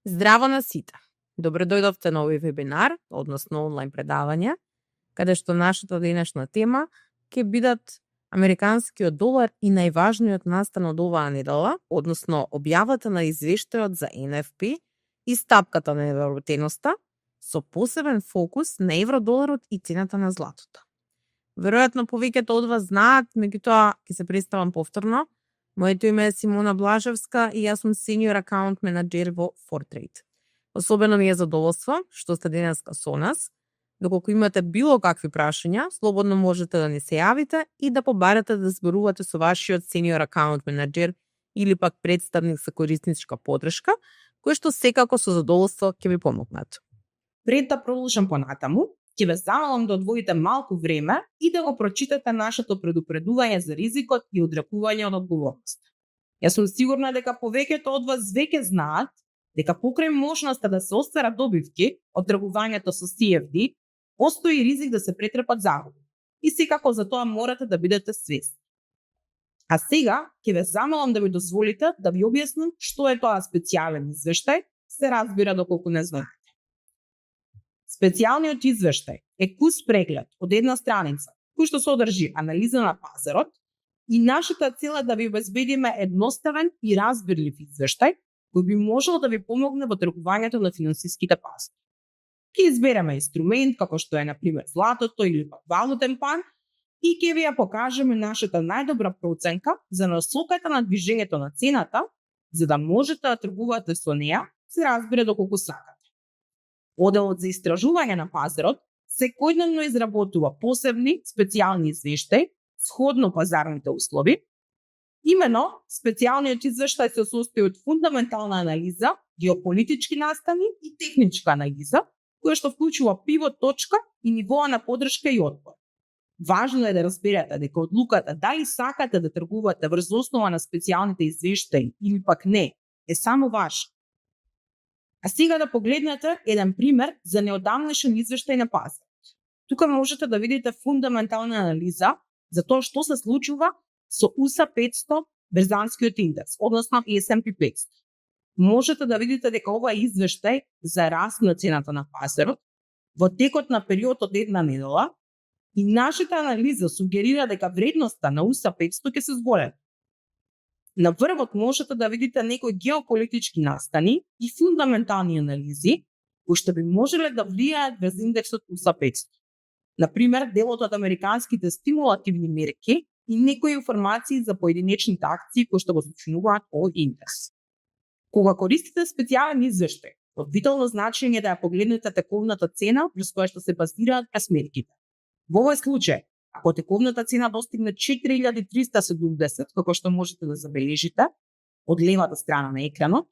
Здраво на сите! Добро дојдовте на овој вебинар, односно онлайн предавање, каде што нашата денешна тема ќе бидат американскиот долар и најважниот настан од оваа недела, односно објавата на извештајот за NFP и стапката на евровртеноста, со посебен фокус на евродоларот и цената на златото. Веројатно повеќето од вас знаат, меѓутоа ќе се представам повторно. Моето име е Симона Блажевска и јас сум senior account менаџер во Fortrade. Особено ми е задоволство што сте денеска со нас. Доколку имате било какви прашања, слободно можете да ни се јавите и да побарате да зборувате со вашиот senior account менаџер или пак представник со корисничка подршка, кој што секако со задоволство ќе ви помогнат. Пред да продолжам понатаму, ќе ве замолам да одвоите малку време и да го прочитате нашето предупредување за ризикот и одрекување од одговорност. Јас сум сигурна дека повеќето од вас веќе знаат дека покрај можноста да се остварат добивки од тргувањето со CFD, постои ризик да се претрпат загуби. И секако за тоа морате да бидете свесни. А сега ќе ве замолам да ми дозволите да ви објаснам што е тоа специјален извештај, се разбира доколку не знаете. Специјалниот извештај е кус преглед од една страница, кој што содржи анализа на пазарот и нашата цел е да ви обезбедиме едноставен и разбирлив извештај кој би можел да ви помогне во тргувањето на финансиските пазари. Ќе избереме инструмент како што е на пример златото или пак валутен пар и ќе ви ја покажеме нашата најдобра проценка за насоката на движењето на цената, за да можете да тргувате со неа, се разбира доколку сакате. Оделот за истражување на пазарот секојдневно изработува посебни специјални извештаи сходно пазарните услови. Имено, специјалниот извештај се состои од фундаментална анализа, геополитички настани и техничка анализа, која што вклучува пивот точка и нивоа на подршка и отпор. Важно е да разберете дека одлуката дали сакате да тргувате врз основа на специјалните извештаи или пак не, е само ваша. А сега да погледнете еден пример за неодамнешен извештај на пазарот. Тука можете да видите фундаментална анализа за тоа што се случува со USA 500 берзанскиот индекс, односно S&P 500. Можете да видите дека ова е извештај за раст на цената на пазарот во текот на период од една недела и нашата анализа сугерира дека вредноста на USA 500 ќе се зголеми. На врвот можете да видите некои геополитички настани и фундаментални анализи кои што би можеле да влијаат врз индексот USA 500. Например, делот од американските стимулативни мерки и некои информации за поединечните акции кои што го сочинуваат овој индекс. Кога користите специјален извештај, од витално значење да ја погледнете тековната цена врз која што се базираат пресметките. Во овој случај, ако тековната цена достигне 4370, како што можете да забележите од левата страна на екранот,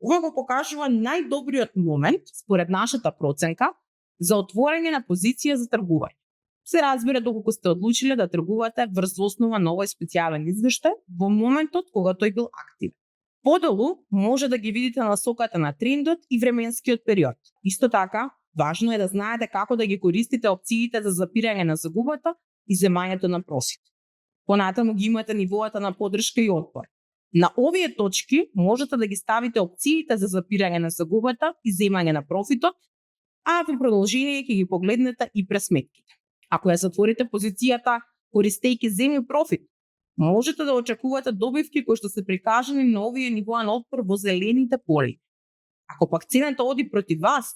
ова го покажува најдобриот момент според нашата проценка за отворање на позиција за тргување. Се разбира доколку сте одлучиле да тргувате врз основа на овој специјален извештај во моментот кога тој бил активен. Подолу може да ги видите насоката на трендот и временскиот период. Исто така, важно е да знаете како да ги користите опциите за запирање на загубата и земањето на профит. Понатаму ги имате нивоата на подршка и отпор. На овие точки можете да ги ставите опциите за запирање на загубата и земање на профитот, а во продолжение ќе ги погледнете и пресметките. Ако ја затворите позицијата користејќи земи профит, можете да очекувате добивки кои што се прикажани на овие нивоа на отпор во зелените поли. Ако пак цената оди против вас,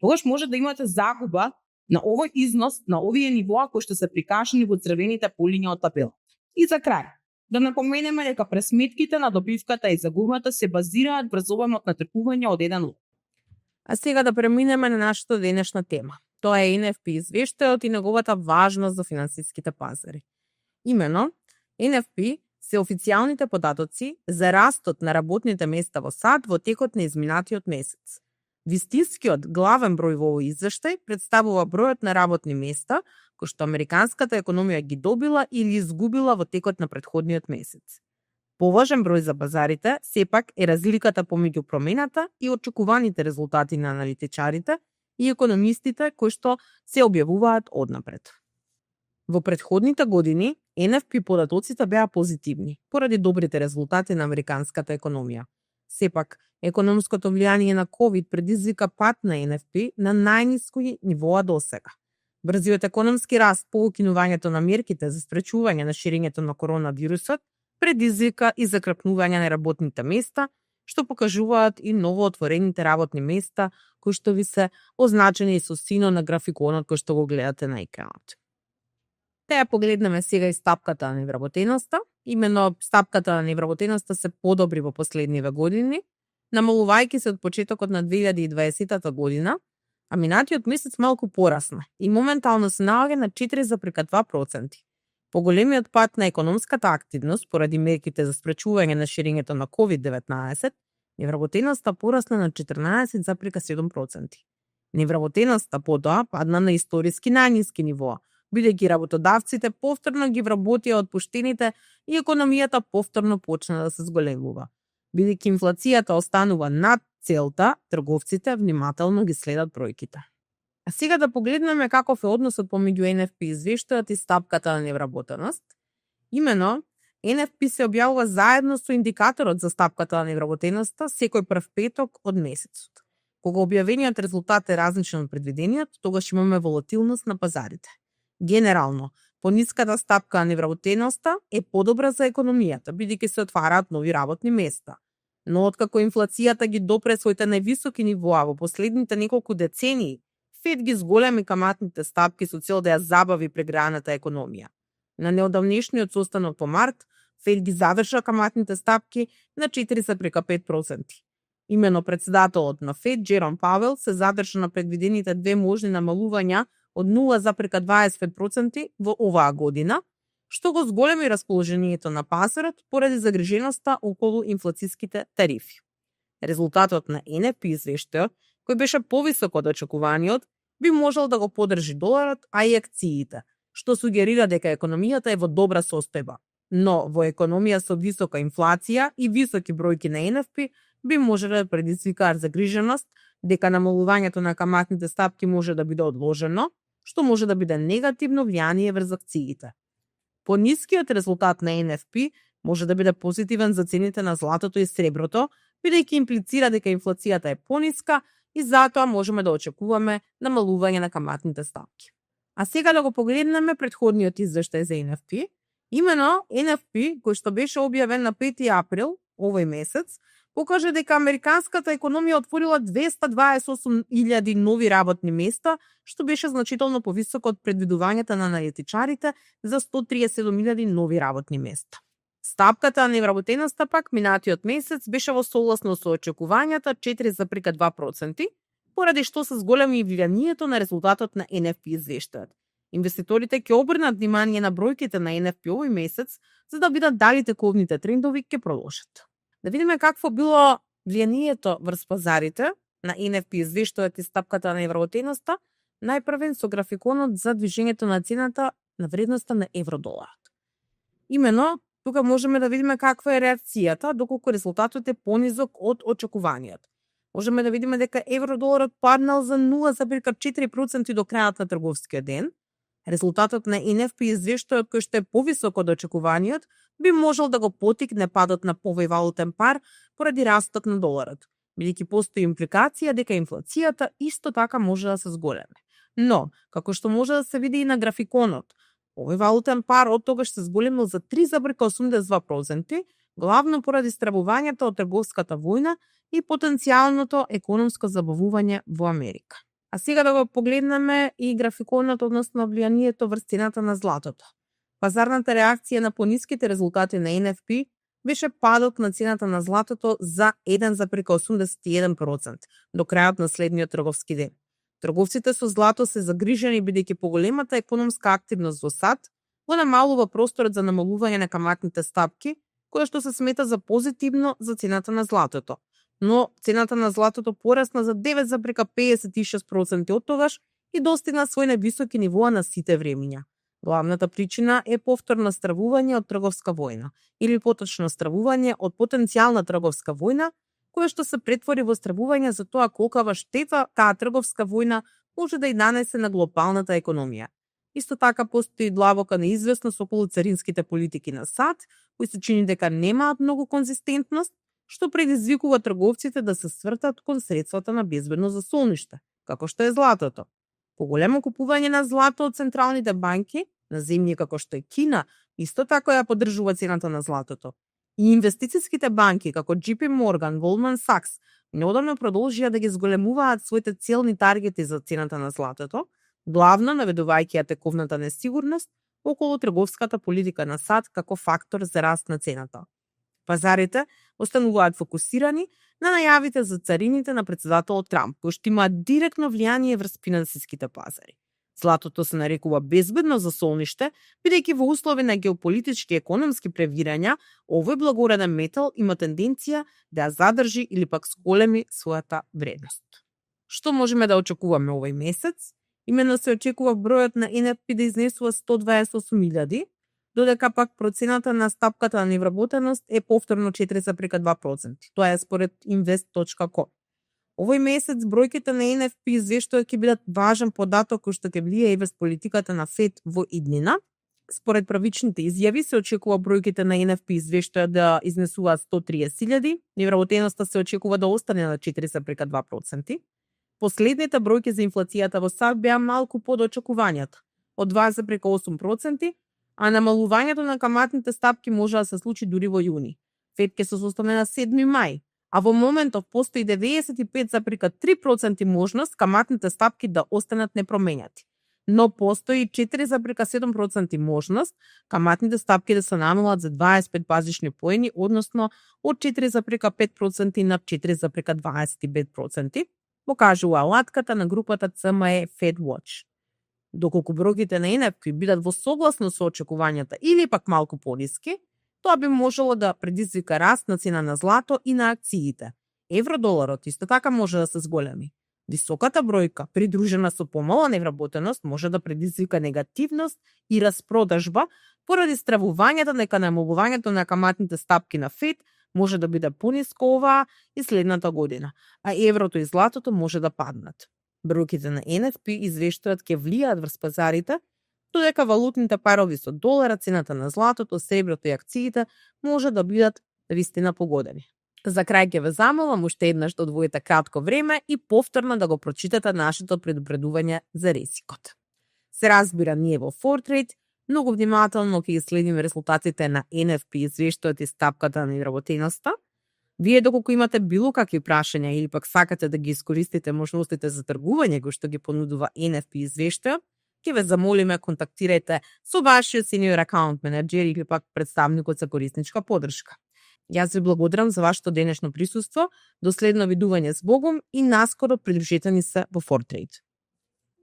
тогаш може да имате загуба на овој износ на овие нивоа кои што се прикажани во црвените полиња од табелата. И за крај, да напоменеме дека пресметките на добивката и загубата се базираат врз обемот на тргување од еден лот. А сега да преминеме на нашата денешна тема. Тоа е NFP извештајот и неговата важност за финансиските пазари. Имено, NFP се официјалните податоци за растот на работните места во САД во текот на изминатиот месец. Вистинскиот главен број во овој извештај представува бројот на работни места кои што американската економија ги добила или изгубила во текот на претходниот месец. Поважен број за базарите сепак е разликата помеѓу промената и очекуваните резултати на аналитичарите и економистите кои што се објавуваат однапред. Во претходните години NFP податоците беа позитивни поради добрите резултати на американската економија. Сепак, економското влијание на COVID предизвика пат на НФП на најниски нивоа досега. Брзиот економски раст по укинувањето на мерките за спречување на ширењето на коронавирусот предизвика и закрепнување на работните места, што покажуваат и новоотворените работни места, кои што ви се означени и со сино на графиконот кој што го гледате на екранот. Теја погледнеме сега и стапката на невработеноста. Имено стапката на невработеноста се подобри во последниве години, намалувајќи се од почетокот на 2020 година, а минатиот месец малку порасна и моментално се наоѓа на 4,2%. Поголемиот пат на економската активност поради мерките за спречување на ширењето на COVID-19, невработеноста порасна на 14,7%. Невработеноста потоа падна на историски најниски нивоа, бидејќи работодавците повторно ги вработија отпуштените и економијата повторно почна да се зголемува. Бидејќи инфлацијата останува над целта, трговците внимателно ги следат бројките. А сега да погледнеме каков е односот помеѓу НФП извештајот и стапката на невработеност. Имено, НФП се објавува заедно со индикаторот за стапката на невработеноста секој прв петок од месецот. Кога објавениот резултат е различен од предвидениот, тогаш имаме волатилност на пазарите. Генерално, пониската стапка на невработеноста е подобра за економијата, бидејќи се отвараат нови работни места. Но откако инфлацијата ги допре своите највисоки нивоа во последните неколку децении, Фед ги зголеми каматните стапки со цел да ја забави преграната економија. На неодавнешниот состанок во март, Фед ги задржа каматните стапки на 4,5%. Имено председателот на Фед, Джером Пауел, се задржа на предвидените две можни намалувања од 0,25% во оваа година, што го зголеми расположението на пазарот поради загриженоста околу инфлацијските тарифи. Резултатот на НФП извештајот, кој беше повисок од очекуваниот, би можел да го поддржи доларот, а и акциите, што сугерира дека економијата е во добра состојба. Но во економија со висока инфлација и високи бројки на НФП би можеле да предизвикаат загриженост дека намалувањето на каматните стапки може да биде одложено, што може да биде негативно влијание врз акциите. Понискиот резултат на НФП може да биде позитивен за цените на златото и среброто, бидејќи имплицира дека инфлацијата е пониска и затоа можеме да очекуваме намалување на каматните стапки. А сега да го погледнеме претходниот извештај за НФП. Имено НФП, кој што беше објавен на 5 април овој месец, покажа дека американската економија отворила 228.000 нови работни места, што беше значително повисоко од предвидувањата на аналитичарите за 137.000 нови работни места. Стапката на невработеноста пак минатиот месец беше во согласно со очекувањата 4,2%, поради што се зголеми влијанието на резултатот на НФП извештајот. Инвеститорите ќе обрнат внимание на бројките на НФП овој месец, за да видат дали тековните трендови ќе продолжат. Да видиме какво било влијанието врз пазарите на НФП извештајот и стапката на невработеноста, најпрвен со графиконот за движењето на цената на вредноста на евродоларот. Имено, тука можеме да видиме каква е реакцијата доколку резултатот е понизок од очекуваниот. Можеме да видиме дека евродоларот паднал за 0,4% до крајот на трговскиот ден. Резултатот на НФП извештајот кој што е повисок од очекуваниот би можел да го потикне падот на повој валутен пар поради растот на доларот, бидејќи постои импликација дека инфлацијата исто така може да се зголеми. Но, како што може да се види и на графиконот, овој валутен пар од тогаш се зголемил за 3,82%, главно поради стравувањето од трговската војна и потенцијалното економско забавување во Америка. А сега да го погледнеме и графиконот односно влијанието врз цената на златото. Пазарната реакција на пониските резултати на НФП беше падот на цената на златото за 1,81% до крајот на следниот трговски ден. Трговците со злато се загрижени бидејќи поголемата економска активност во САД го намалува просторот за намалување на каматните стапки, кое што се смета за позитивно за цената на златото. Но цената на златото порасна за 9,56% од тогаш и достигна свој највисоки нивоа на сите времиња. Главната причина е повторно стравување од трговска војна, или поточно стравување од потенцијална трговска војна, кое што се претвори во стравување за тоа колкава штета таа трговска војна може да и нанесе на глобалната економија. Исто така постои длабока неизвестност околу царинските политики на САД, кои се чини дека немаат многу конзистентност, што предизвикува трговците да се свртат кон средствата на безбедност за солниште, како што е златото. Поголемо купување на злато од централните банки на земји како што е Кина исто така ја поддржува цената на златото. И инвестициските банки како JP Morgan, Goldman Sachs неодамно продолжија да ги зголемуваат своите целни таргети за цената на златото, главно наведувајќи ја тековната несигурност околу трговската политика на САД како фактор за раст на цената. Пазарите остануваат фокусирани на најавите за царините на председателот Трамп, кои што имаат директно влијание врз финансиските пазари. Златото се нарекува безбедно за солниште, бидејќи во услови на геополитички и економски превирања, овој благореден метал има тенденција да ја задржи или пак зголеми својата вредност. Што можеме да очекуваме овој месец? Именно се очекува бројот на НФП да изнесува 128.000, додека пак процената на стапката на невработеност е повторно 4,2%. Тоа е според invest.com. Овој месец бројките на НФП извештуваат ќе бидат важен податок кој што ќе влијае врз политиката на ФЕД во иднина. Според правичните изјави се очекува бројките на НФП извештуваат да изнесуваат 130.000, невработеноста се очекува да остане на 4,2%. Последните бројки за инфлацијата во САД беа малку под очекувањата, од 2,8%, а намалувањето на каматните стапки може да се случи дури во јуни. ФЕД ќе се состане на 7 мај, а во моментов постои 95,3% можност каматните стапки да останат непромениати. Но постои 4,7% можност каматните стапки да се намалат за 25 базични поени, односно од 4,5% на 4,25%, покажува алатката на групата CME FedWatch. Доколку бројките на НФП бидат во согласно со очекувањата или пак малку пониски, тоа би можело да предизвика раст на цена на злато и на акциите. Евродоларот исто така може да се зголеми. Високата бројка, придружена со помала невработеност, може да предизвика негативност и распродажба поради стравувањето дека намалувањето на каматните стапки на ФЕД може да биде пониско оваа и следната година, а еврото и златото може да паднат. Бројките на НФП извештуваат ќе влијаат врз пазарите, додека валутните парови со долара, цената на златото, среброто и акциите може да бидат вистина погодени. За крај ќе ве замолам уште еднаш да одвоите кратко време и повторно да го прочитате нашето предупредување за ризикот. Се разбира, ние во Fortrade многу внимателно ќе ги следиме резултатите на НФП извештуваат и стапката на невработеноста. Вие доколку имате било какви прашања или пак сакате да ги искористите можностите за тргување кои што ги понудува НФП извештајот, ќе ве замолиме контактирајте со вашиот senior account менеджер или пак представникот за корисничка поддршка. Јас ви благодарам за вашето денешно присуство, до следно видување с Богом и наскоро придружете ни се во Fortrade.